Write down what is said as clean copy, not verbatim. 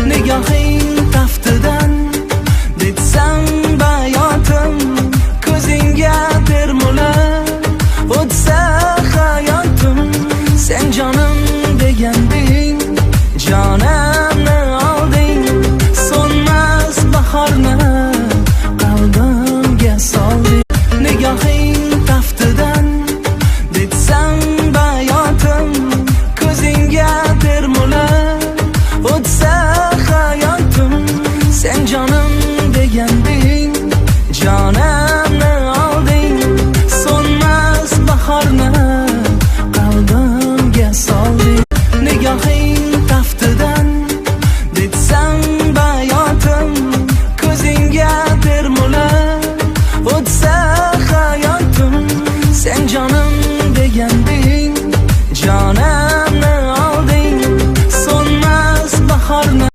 Nigohing taftidan detsam bayotim, ko'zingga termulib o'tsa hayotim. Sen jonim deganding, jonimni olding, so'nmas bahorni qalbimga solding. Nigohing taftidan detsam bayotim, ko'zingga termulib o'tsa hayotim. Sen jonim.